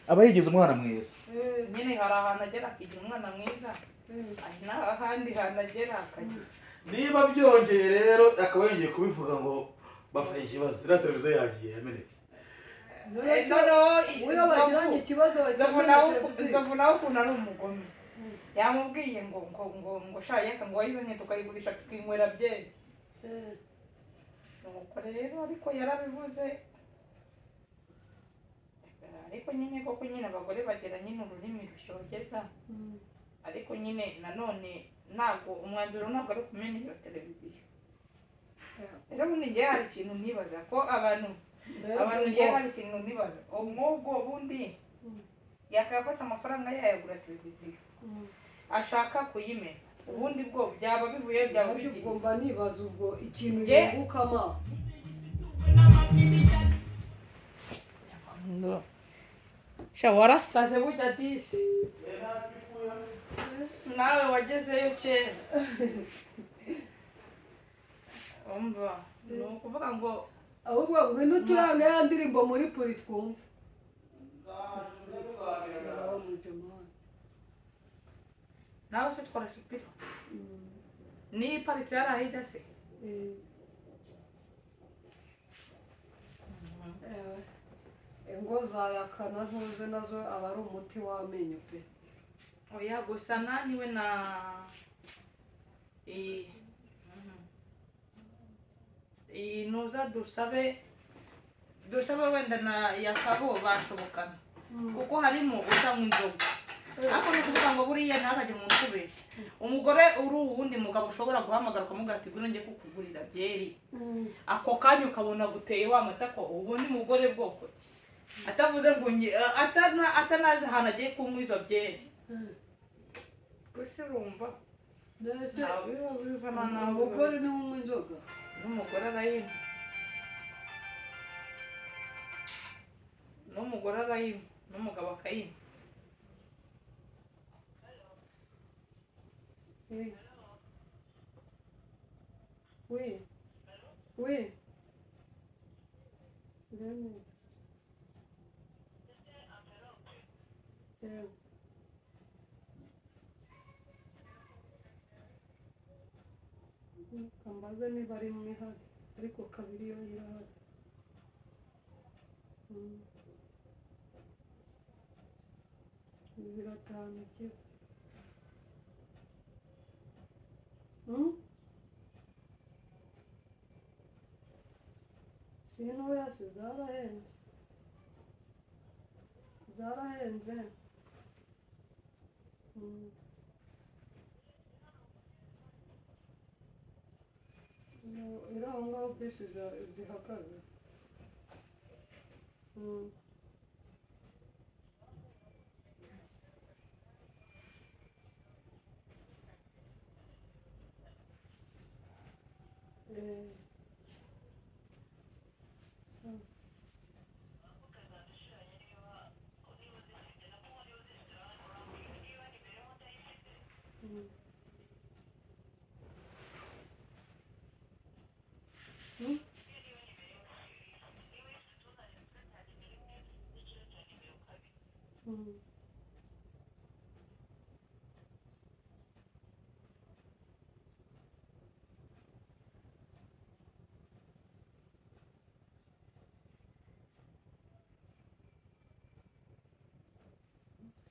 Aba yigize umwana mwiza. Nyine hari ahantu agera akigira umwana mwiza, hari n'ahandi hantu agera akagira. Niba byongeye rero akaba yongeye kubivuga ngo bafite ikibazo, iriya televiziyo yagiye yamenetse. Noneho Uyo bagiranye ikibazo Nzovu bajyana nawe televiziyo. Nzovu nawe ukuntu ari umugome, yamubwiye ngo sha yeka, ngo wayizanye tukayigurisha tukinywera byeri. Nuko rero ariko yarabivuze, ariko nyine koko nyine abagore bagira nyine ururimi rushogeza. Ariko nyine nanone ntabwo umwanzuro ntabwo ari ukumena iyo televiziyo. Rero bundi njyewe hari ikintu nibaza ko abantu njyewe hari ikintu nibaza nk'ubwo bundi yakayafata amafaranga yayagura televiziyo, ashaka kuyimena, ubundi bwo byaba bivuye byaba Nabyo bigiye. Ubwo mba nibaza ubwo ikintu yungukamo. Sha, warasaze burya disi, nawe wagezeyo kera. Umva, ni ukuvuga ngo Ahubwo ngwino ucurange ya ndirimbo muri puri twumve. Nawe se twara supira niyo iparitse yari ahijya se? Ingo zayakana ntuze nazo aba ari umuti w'amenyo pe. Oya, gusa naniwe na iyi iyi nuza dusabe wenda na yakabo bashobokana, kuko harimo utanywa inzoga. Ariko ni ukuvuga ngo buriya ntihakagire umuntu ukubeshya, umugore uri uwundi mugabo ushobora guhamagara ukamubwira ati: "Ngwino njye kukugurira byeri," ako kanya ukabona guteye wa mata ko ubundi mugore bwoko ki, atavuze ngo atanazi ahantu agiye kunywa izo byeri. Gusa urumva Mbese ntawe biba bivana nawe. Umugore niwe unywa inzoga? N'umugore arayinywa, n'umugore arayinywa, n'umugabo akayinywa. Oui. Oui. Oui. Vraiment. Yeah. Kambaze niba ari imwe ihari, ariko kabiri yo irahari. 2.5 kiro. Si ntoya se, zarahenze, zarahenze. No, iri aho ngaho bisi zihagaze. So.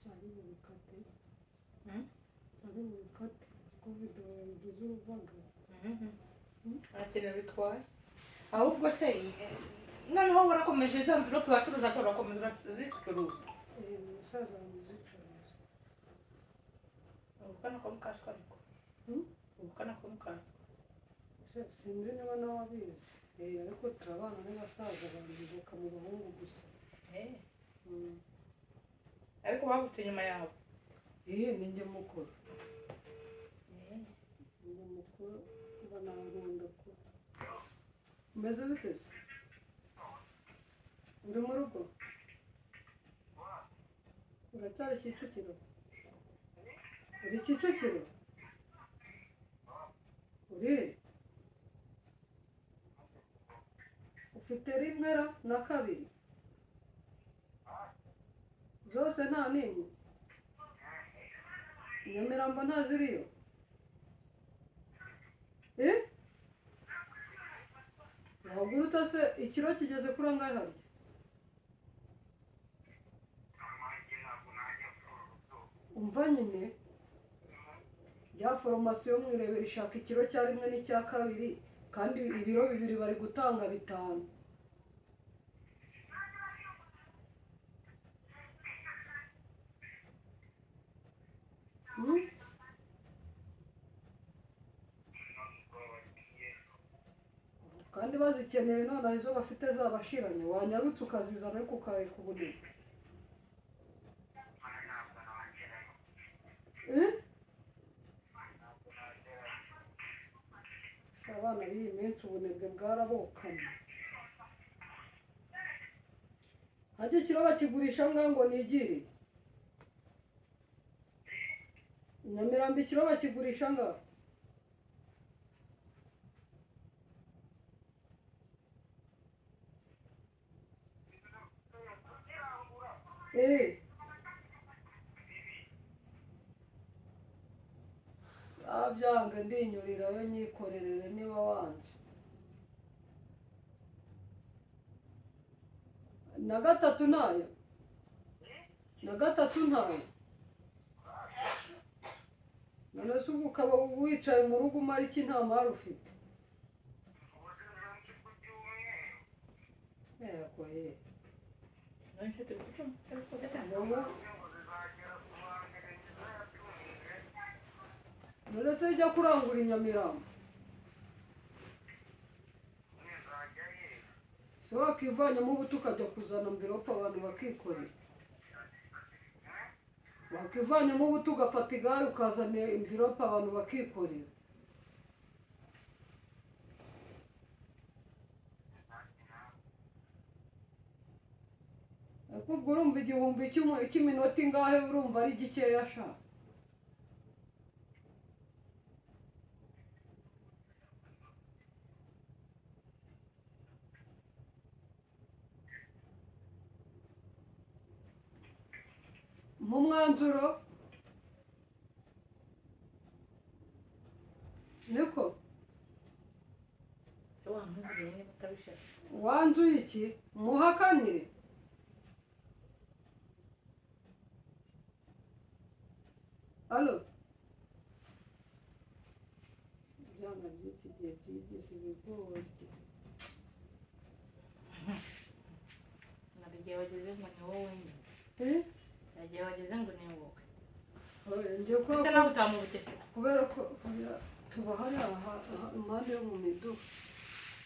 Sari bubikate. Sari bubikate kuko video yabigize uruvaga. Nta kintu bitwaye. Ahubwo se noneho warakomeje za mvirope wacuruzaga, urakomeza urazicuruza? Umusaza wamuzicuruza. Ubukana ko mukaswa ariko. Ubukana ko mukaswa. Sinzi niba nawe abizi. Ariko turabana n'abasaza banduka mu bahungu gusa. Ariko bavutse inyuma yawe? Iyi ni njye mukuru. Ni njye mukuru, mba nankunda kuba. Umeze bite se? Uri mu rugo? Uracyari Kicukiro? Uri Kicukiro? Uri? Ufite rimwe ra na kabiri? Zose nta n'imwe. Nyamirambo ntaziriyo. Eh? Wagura utase ikiro kigeze kuri angahe harya? Umva nyine ya foromasiyo mwirebera ishaka ikiro cya rimwe n'icya kabiri kandi ibiro bibiri bari gutanga 5. Kandi bazikeneye none izo bafite zabashiranye wanyarutse ukazizana ariko ukareka ubunebwe. Abana b'iyi minsi ubunebwe bwarabokamye. Hajya ikiro bakigurisha ngo nigire. Nyamirambo ikiro bakigurisha ngaho. Byanga ndinyurirayo nyikorerere niba wanze. Na gatatu ntayo. Na gatatu ntayo. None se ubwo ukaba wicaye mu rugo umara iki nta mari ufite? Yego ye. None se ujya kurangura i Nyamirambo? Se wakivanyemo ubuto ukajya kuzana mvirope abantu bakikorera? Wakivanyemo ubuto ugafata igare ukazana imvirope abantu bakikorera? Ariko ubwo urumva igihumbi cy'iminota ingahe urumva ari gikeya sha? Mu mwanzuro niko wanzuye iki muhakanire. Alo, ibyana by'iki gihe byigize ibigori. Igihe wageze ngo ni wowe nyine. Igihe wageze ngo ni wowe. Ese nawe utamubugesera? Kubera ko tuba hariya impande yo mu miduga.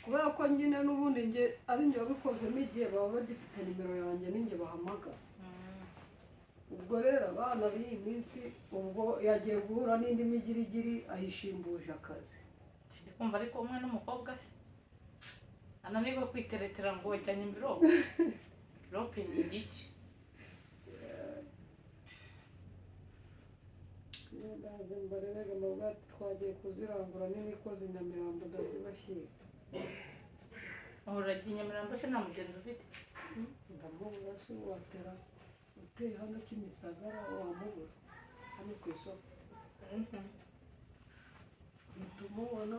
Kubera ko nyine n'ubundi njye ari njye wabikozemo igihe baba bagifite nimero yanjye ninjye bahamagara. Ubwo rero abana b'iyi minsi ubwo yagiye guhura n'indi migirigiri ayishimbuje akazi. Ndi kumva ariko umwe n'umukobwa se ananirwa kwiteretera ngo wajyanye imvirope. Mvirope ni igiki? Ndaje mbarerega mbavuga ati twagiye kuzirangura n'imikozi Nyamirambo ndazibashyira. Uragiye Nyamirambo se nta mugenzi ufite? Ndamubura se watera uteye hano Kimisagara wamubura hano ku isoko. Uhita umubona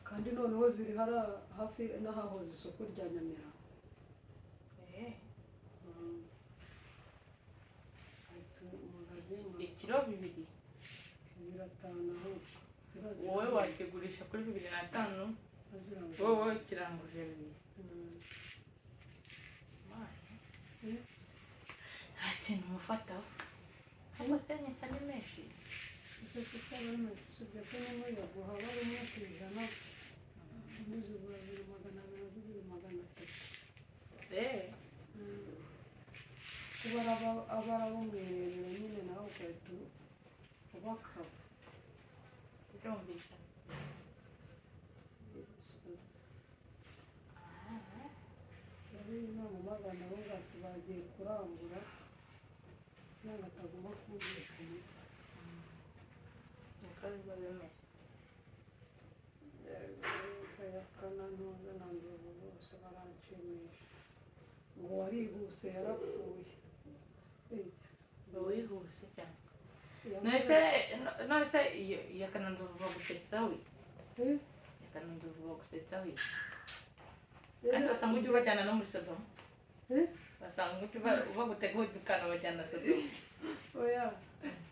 kandi noneho ziri hariya hafi n'ahahoze isoko rya Nyamirambo. Ikiro 2. 5 ahubwo. Wowe wakigurisha kuri 2.5, wowe kiranguje 2. Nta kintu mufataho. Ahubwo se nisa ni menshi. Ese se usibye ko nyine yaguha rimwe ku ijana, undi zigura 2 200, 2 300. Kuba aba arabumwirebera nyine nawe ugahita ubakaba. Birumvikana. Rero inama magana avuga ati bagiye kurangura kugira ngo ataguma kumvisha umutwe. Niko biba bimeze. Kayakana ntuze na Nzovu bose baranshimisha. Ngo warihuse yarapfuye. None se iyo yakananzovu bagusetsaho iki? Eh, Yakananzovu bagusetsaho iki? Kandi basanga ujya ubajyana no muri Sodoma. Eh? Basanga ujya bagutegura ukanabajyana Sodoma. Oya,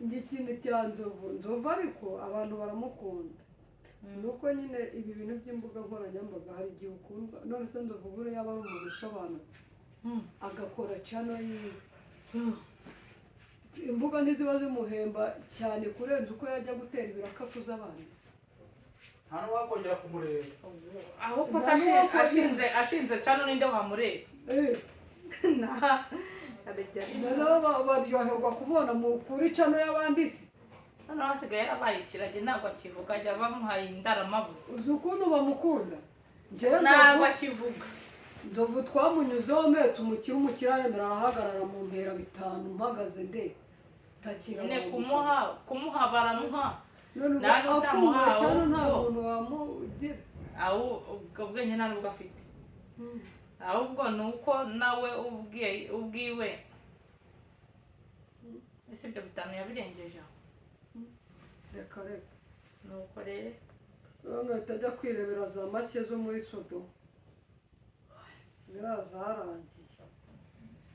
njye ikintu cya Nzovu, Nzovu ariko abantu baramukunda, ni uko nyine ibi bintu by'imbuga nkoranyambaga hari igihe ukundwa. None se Nzovu buriya yaba ari umuntu usobanutse, agakora channel yiwe, imbuga ntiziba zimuhemba cyane kurenza uko yajya gutera ibiraka z'abandi? Nta n'uwakongera kumureba. Ahubwo se Nta n'uwakongera. ashinze channel, ninde wamureba? Eh, noneho baryoherwa kubona mu kuri channel y'abandi se. Noneho hasigaye yarabaye ikiragi, ntabwo akivuga, ajya bamuhaye indaramabuye. Uzi ukuntu bamukunda? Njyewe Ntabwo Nzovu, akivuga. Nzovu twamunyuzeho mpetse umukire, umukire aremera arahagarara mu mpera bitanu mpagaze nde takira. Nyine kumuha baramuha. None ubu Nta afunguye n'utamuha, cyane nta ahubwo. muntu wamugira. Aho ubwo bwenge nta nubwo afite, ahubwo ni uko nawe ubwiwe. Ese ibyo bitanu yabirengeje aho? Reka reka. Ni uko rero. Bamwe batajya kwirebera za make zo muri Sodoma, ziriya zarangiye.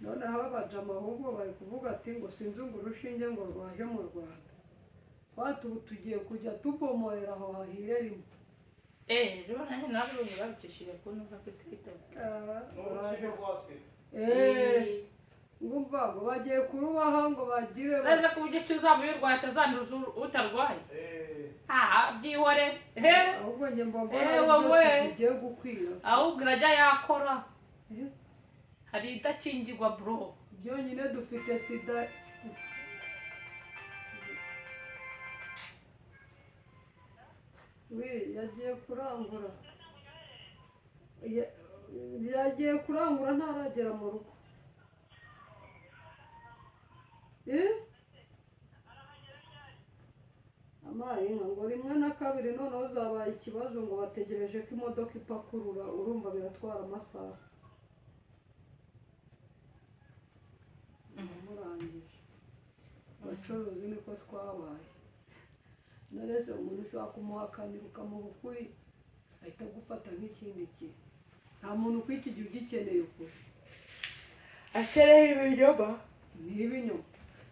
Noneho abajama ahubwo bari kuvuga ati ngo sinzi ngo urushinge ngo rwaje mu Rwanda, twati ubu tugiye kujya tubomorera aho hahire rimwe. Eee, rero nanjye nabibonye babicishije ku ntuza kuri TikTok. N'urushinge rwa sida. Eh, ngumva ngo bagiye kurubaha ngo bagire Neza ku buryo icyo uzaba uyirwaye atazanduza utarwaye. Eh, Aha byihore he. Ahubwo njye mba mbona Eh, ari wowe. byose bigiye gukwira. Ahubwo irajya yakora. Eh, Hari idakingirwa, bro. Byonyine dufite sida. We yagiye kurangura. Yagiye kurangura, ntaragera mu rugo. Eh? Amaye inka ngo rimwe na kabiri, noneho zabaye ikibazo, ngo bategereje ko imodoka ipakurura, urumva biratwara amasaha. Murangije abacuruzi niko twabaye. None se umuntu ushobora kumuhakanira ukamuha ukuri, ahita agufata nk'ikindi kintu? Nta muntu kuri iki gihe ugikeneye ukuri. Akeneye ibinyoma. Ni ibinyoma.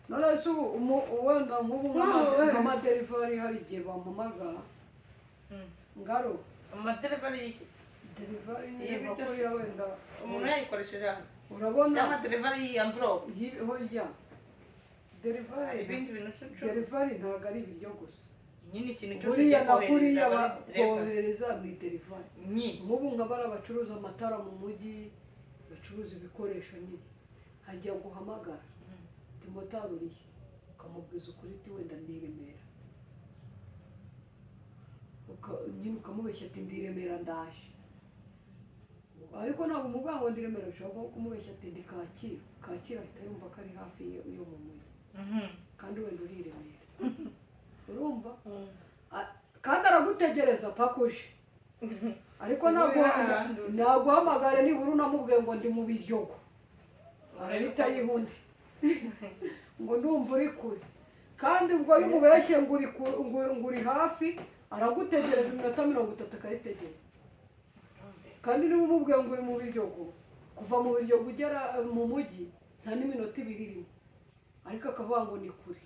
None se ubu wenda nk'ubu nk'amaderivari hari igihe bampamagara ngaro. Amaderivari y'iki? Derivari nyine Y'ibiryo se? bakuriya wenda. Umuntu yayikoresheje hano? Urabona. Cyangwa derivari y'iyi amvirope? Hoya, derivari. Ibindi bintu cucu. Derivari ntabwo ari ibiryo gusa. Nyine ikintu cyose Buriya ugiye na kuriya kohereza aba ari derivari. kohereza ni derivari. Nyi. Nk'ubu nka bariya bacuruza amatara mu mujyi, bacuruza ibikoresho nyine, hajya guhamagara motari urihe, ukamubwiza ukuri uti wenda ndi i Remera. Nyine ukamubeshya ati ndi i Remera ndaje, ariko ntabwo umubwira ngo ndi i Remera. Ushobora nko kumubeshya ati ndi Kacyiru. Kacyiru ahita yumva ko ari hafi yo mu mujyi, kandi wenda uri i Remera, urumva? Kandi aragutegereza paka uje, ariko ntabwo naguhamagare nibura unamubwiye ngo ndi mu Biryogo, arahita yiha undi ngo ndumva uri kure. Kandi ubwo iyo umubeshye ngo uri ngo uri hafi, aragutegereza iminota 30 akayitegereza. Kandi niba umubwiye ngo uri mu Biryogo, kuva mu Biryogo ugera mu mujyi nta n'iminota 2 irimo, ariko akavuga ngo ni kure.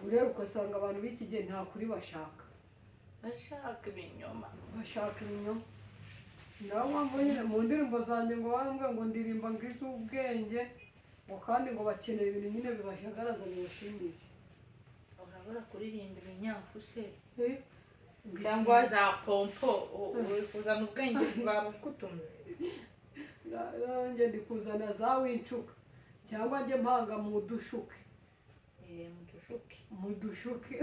Ureba ugasanga abantu b'iki gihe nta kuri bashaka. Bashaka ibinyoma. Bashaka ibinyoma. Niyo mpamvu nyine mu ndirimbo zanjye ngo bambwe ngo ndirimba ngo iz'ubwenge, ngo kandi ngo bakeneye ibintu nyine bibashagaraza, bibashimisha. Urabura kuririmba ibinyafu se? Eh, ngo Cyangwa za pompo, uri kuzana ubwenge babukutumye. Nanjye ndi kuzana za wincuka, cyangwa njye mpanga mu dushuke. Eh, mudushuke. Mu dushuke.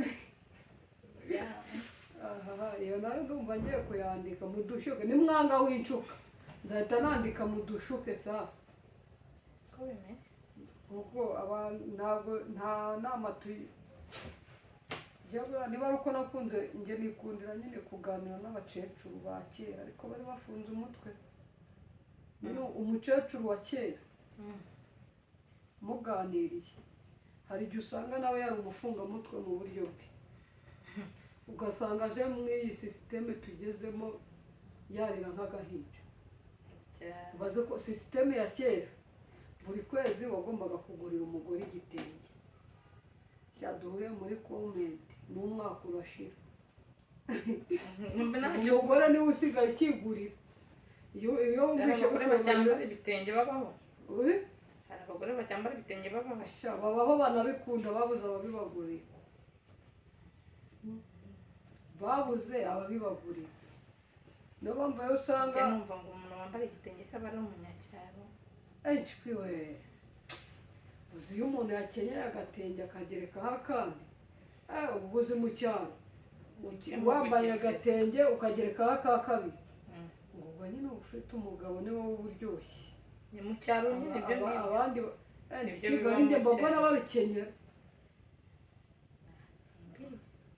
Aha, iyo nayo ndumva ngiye kuyandika, mu dushuke. Nimwanga wincuka nzahita nandika mu dushuke sasa. Ko bimeze. Kuko abantu ntabwo nta nama Njye niba ari uko nakunze, njye nikundira nyine kuganira n'abakecuru ba kera, ariko bari bafunze umutwe. Nyine umukecuru wa kera muganiriye Hari igihe usanga nawe yari umufungamutwe mu buryo bwe, ugasanga aje muri iyi sisiteme tugezemo yarira nk'agahinja. Cyane. Ubaze ko sisiteme ya kera, buri kwezi wagombaga kugurira umugore igitenge. Cyaduhure muri comment, n'umwaka urashira. Numva ntacyo. Umugore niwe usigaye ukigurira. Iyo Hari wumvishe abagore bacyambara ibitenge babaho? Uri? Hari abagore bacyambara ibitenge babaho? Sha, babaho, banabikunda, babuze ababibagurira, babuze ababibagurira. Niyo mpamvu rero usanga Njya numva ngo umuntu wambara igitenge se aba ari umunyacyaro. Eshwi we, uzi iyo umuntu yakenyeye agatenge akagerekaho akandi, ubwo uzi mu cyaro Mu wambaye Bugesera. agatenge ukagerekaho aka kabiri, ngo ubwo nyine uba ufite umugabo, ni wowe uba uryoshye. Ni mu cyaro nyine ibyo ngibyo. Abandi Ibyo Kigali biba njye mu mbona cyaro. babikenyera,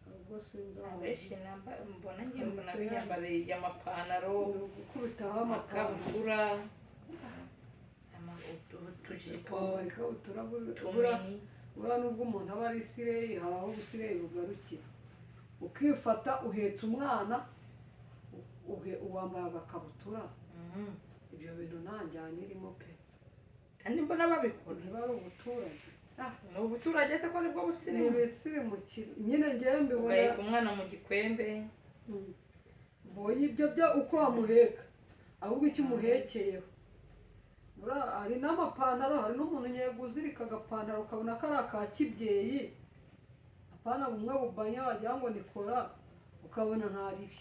ubwo sinzi aho. Abenshi mbona, ngiye mbona biyambariye amapantaro, Ni ugukubitaho amapantaro, amakabutura, utujipo, kwambara ikabutura utumini. Buriya nubwo umuntu aba ari isireyi, hari aho ubusireyi bugarukira, ukifata uhetse umwana, wambaye agakabutura. Ibyo bintu nta njyana irimo pe. Kandi mbona babikora. Ntiba ari ubuturage. Ni ubuturage se ko aribwo Ni busirimu? ibisirimukiro nyine, ngewe mbibona. Ugaheka umwana mu gikwembe. Boye, ibyo byo uko wamuheka, ahubwo icyo umuhekeyeho. Buriya hari n'amapantaro, hari n'umuntu yego uzirika agapantaro ukabona ko ari aka kibyeyi, apana bumwe bubanya wagira ngo ni kora, ukabona nta ribi.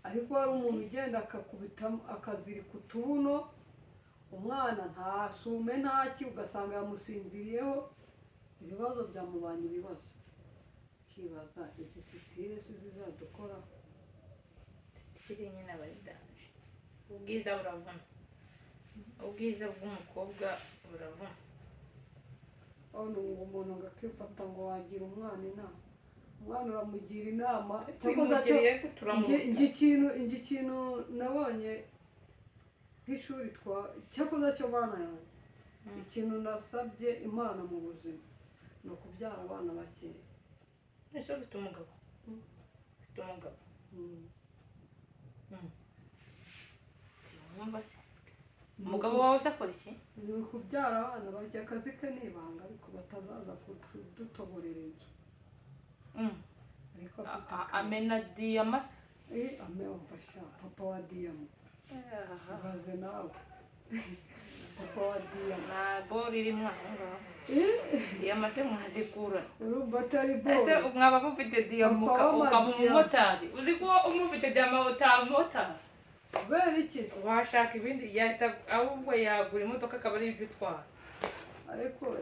Ariko hari umuntu ugenda akakubita akazirika utubuno, umwana nta sume ntaki, ugasanga yamusinziriyeho, ibibazo byamubanye ibibazo. Ukibaza izi style si zizadukoraho? Style nyine aba ari danger. Ubwiza buravuna, ubwiza bw'umukobwa buravuna. None ngo umuntu ngo akifata ngo wagira umwana inama, umwana uramugira inama cyakoze cyo Twimugiriye ko turamuta. Njye ikintu nabonye nk'ishuri twa cyakoze cyo bana yanjye, ikintu nasabye Imana mu buzima ni ukubyara abana bakeya. Ese ufite umugabo? Ufite umugabo? Mm. Siwumva se umugabo wawe se akora iki? Ni ukubyara abana bake. Akazi ke ni ibanga, ariko batazaza kudutoborera inzu. Ariko afite akazi. Amena diyama se? Eh, amfasha papa wa diyama. Ibaze nawe, papa wa diyama. Nta boro irimo aho ngaho. Diyama se mwazikura? Urumva atari Ese boro? mwaba mufite diyama Papa ukaba w'amadiyama. umumotari? Uzi ko umufite diyama utamotari? Kubera iki se? Washaka ibindi, yahita ahubwo yagura imodoka akaba ari ibyo itwara. Ariko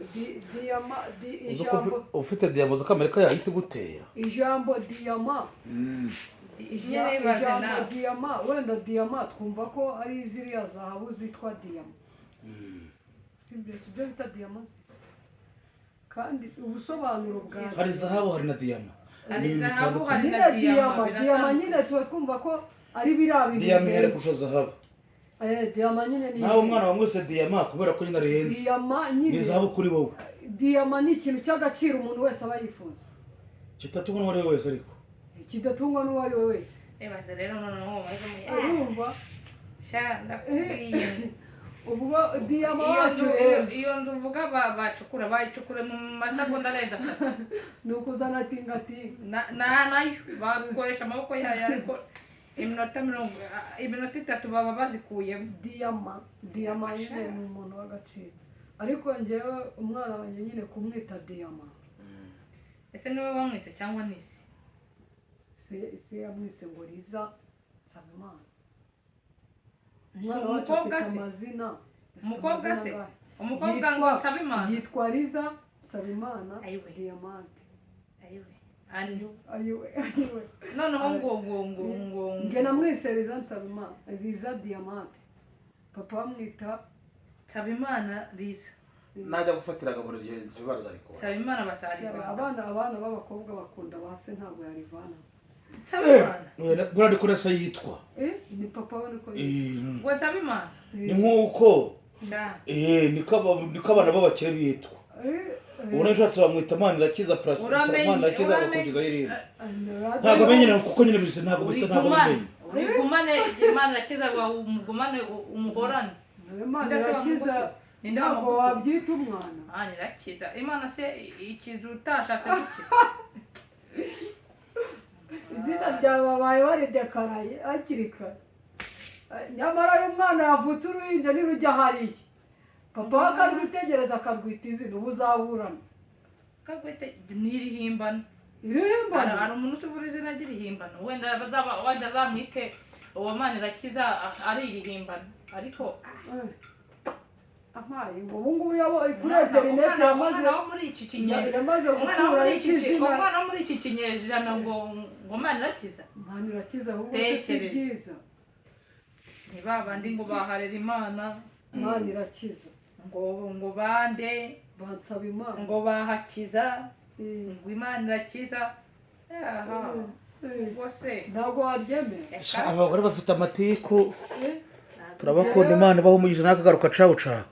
diyama di Uzi ko ijambo ufite diyama, uzi ko Amerika yahita igutera. Ijambo diyama Nyine ibaze ijambo nawe. Diyama, wenda diyama twumva ko ari ziriya zahabu zitwa diyama, sibyo? Bita diyama se? Kandi ubusobanuro bwa Hari zahabu, hari na diyama. Hari Ni ibintu zahabu, bitandukanye. hari nyine na diyama, diyama diyama biratandukanye. Nyine tuba twumva ko ari biriya bintu Diyama ihere bihenze. kurusha zahabu. Eh, diyama nyine ni Nawe umwana wamwise diyama kubera ko nyine arihenze. Diyama Ni nyine zahabu kuri wowe. Diyama ni ikintu cy'agaciro umuntu wese aba yifuza. Kitatungwa n'uwo ari we wese ariko. Kidatungwa n'uwo ari we wese. Ibaze rero noneho maze Urumva? Sha, ndakubwiye. Ubwo diyama Iyo wacu nzu rero iyo nzu uvuga bacukura, bayicukura mu masegonda arenze 3. Ni ukuzana tingatinga. Nayo bakoresha amaboko yayo, ariko iminota 3 baba bazikuyemo. Diyama, diyama nyine ni umuntu w'agaciro, ariko njyewe umwana wanjye nyine kumwita diyama. Ese niwe wamwise cyangwa nisi? Se yamwise ngo Riza Nsabimana. Umwana wacu Umukobwa afite se? amazina, afite Umukobwa amazina se? angahe? Umukobwa ngo Nsabimana? Yitwa Riza Nsabimana. Ayiwe. Diamante. Ayiwe ani. Ayiwe, ayiwe. Noneho ngo Njye namwise Riza Nsabimana, Riza Diamante, papa bamwita Nsabimana Riza. Najya gufatira agaburo igihe nsabimana azabikora. Nsabimana bazarivanga. Abana b'abakobwa bakunda ba se, ntabwo yarivana. Nsabimana. Buriya niko se yitwa. Eh, ni papa we niko yitwa. Eh, Ngo Nsabimana. Ni nk'uko Sha. niko abana b'abakire bitwa. Eh, Ubu nawe ushatse wamwita Manirakiza Placide. Uramenye, Manirakiza uramenye. agakugezaho irindi. Ntabwo amenye kuko nyine bisa, ntabwo bisa, ntabwo Urigumane, bimenye. urigumane, Imana irakiza, umugumane, umuhorane. Imana Ndetse irakiza. Ninde Ntabwo wamugutu? wabyita umwana. Imana irakiza. Imana se ikiza utashatse gukira? Izina ryawe babaye baridekaraye hakiri kare. Nyamara iyo umwana yavutse, uruhinja ntirujya hariya, papa we akarwitegereza akarwita izina, uba uzaburana. Kagwete n'irihimbano. Irihimbano. Hari umuntu usubura izina ry'irihimbano, wenda wenda azamwite uwo Mana irakiza ari irihimbano, ariko Amaye ngo ubu ngubu kuri interineti yamaze umwana wo muri iki kinyejana yamaze umwana wo gukura muri iki izina. Umwana wo muri iki kinyejana ngo Mana irakiza. Imana irakiza, ahubwo se si Tekereza. byiza? Ni ba bandi ngo baharera Imana. Imana irakiza. Ngo bande? Bansaba Imana. Ngo bahakiza, ngo Imana irakiza, aha. Ubwo se Ntabwo waryemera. Abagore bafite amatiku. Eh? Turabakunda, Imana ibaha umugisha. Nakagaruka, cawu cawu.